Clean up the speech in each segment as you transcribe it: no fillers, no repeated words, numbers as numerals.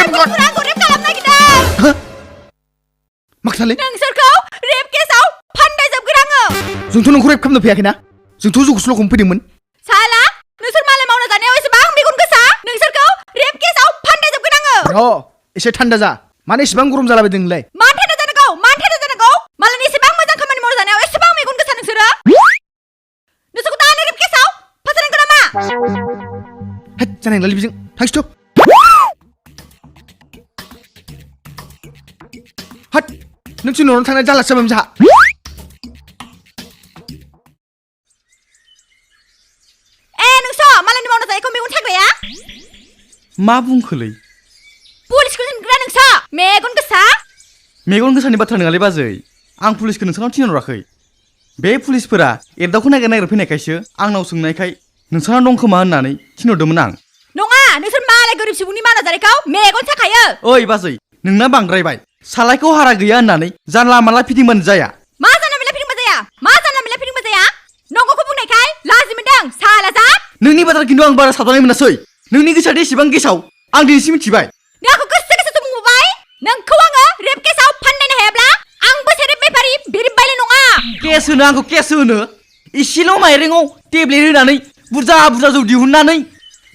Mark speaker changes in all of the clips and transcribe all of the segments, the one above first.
Speaker 1: आंखौ रेप खालामनो नागिरदों
Speaker 2: माखसालै
Speaker 1: नोंसोरखौ रेप केसआव फानदायजोबगोन आङो
Speaker 2: जोंथ' नोंखौ रेप खालामनो फैयाखैना जोंथ' जौखौसो ल'खौनो फैदोंमोन
Speaker 1: साला नोंसोर मालाय मावना जानायाव एसेबां मेगन गोसा नोंसोरखौ रेप केसआव फानदायजोबगोन आङो
Speaker 2: एसे थान्दा जा मानो एसेबां गरम जालाबायदों नोंलाय
Speaker 1: मानो थान्दा जानांगौ मालायनि एसेबां मोजां खामानि मावना जानायाव एसेबां मेगन गोसा नोंसोरो नोंसोरखौ दानो रेप केसआव फासायनांगौ नामा
Speaker 2: हेद जानाय नंलालै बेजों थांसैथ' हट नों जोंनावनो थांनाय जालासो जाबायमोन जोंहा
Speaker 1: नोंसो मालायनि मावना जानायखौ मेगन साग्राया
Speaker 3: मा बुंखोलै
Speaker 1: पुलिसखौ जोंग्रा नोंसो मेगन गोसा
Speaker 3: मेगन गोसानि बाथ्रा नङालै बाजै आं पुलिसखौ नोंसानाव थिनहराखै बे पुलिसफोरा एरदावखौ नागिर फैनायखायसो आंनाव सोंनायखाय नोंसानाव दं खोमा होननानै थिनहरदोंमोन आं
Speaker 1: नङा नोंसोर मालाय गोरिब सुबुंनि मावना जानायखौ मेगन साखायो
Speaker 3: ओइ बाजै नोंना बांद्रायबाय सालायखौ हारा गैया होननानै जानला मानला फिदिंबानो जाया
Speaker 1: मा जानला मेला फिदिंबा जाया नंगौखौ बुंनायखाय लाजि मोनदों साला जा
Speaker 3: नोंनि बाथ्रा खिन्थु आं बारा साबजानाय मोनासै नोंनि गोसोआ एसेबां गेसाव आं दिनैसो मिथिबाय
Speaker 1: नों आंखौ गोसो बुंबाय नोंखौ आङो रेप केसआव फानदायनो हायाब्ला आंबो सेरेब बेफारि बेरेब बायलाय नङा
Speaker 3: केस होनो आंखौ केस होनो एसेल' माइरंआव टेब्लेट होनानै बुरजा जौ दिहुननानै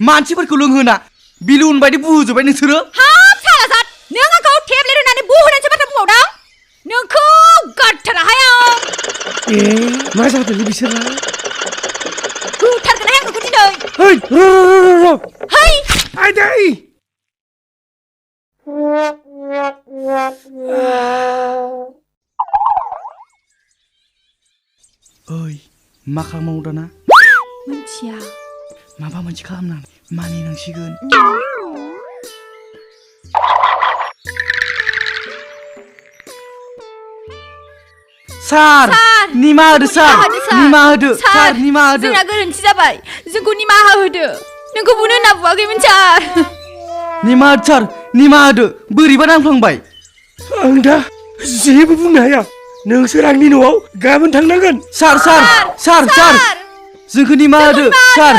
Speaker 3: मानसिफोरखौ लोंहोना बिलुन बायदि बुहोजोबबाय नोंसोरो
Speaker 1: हाब साला जात नों आंखौ टेब्लेट होनानै बुहोनानैसो बाथ्रा बुंबावदों नोंखौ गारथाराहाय आं
Speaker 2: मा जादोंलै बिसोरना
Speaker 1: बुथारगोनहाय आं नोंखौ दिनै
Speaker 2: हेय आइदै
Speaker 3: ओइ मा खालामनांगौ दाना
Speaker 1: मिथिया
Speaker 3: माबा मोनसे खालामनानै मानिनांसिगोन सार निमाहा होदो सार निमाहा होदो सार निमाहा होदो
Speaker 1: जोंना गोरोन्थि जाबाय जोंखौ निमाहा होदो नोंखौ बुनो होनना बुवाखैमोन सार
Speaker 3: निमाहा होदो सार निमाहा होदो बोरैबा नांफ्लांबाय
Speaker 4: आं दा जेबो बुंनो हाया नोंसोर आंनि न'आव गाबोन थांनांगोन
Speaker 3: सार जोंखौ निमाहा होदो सार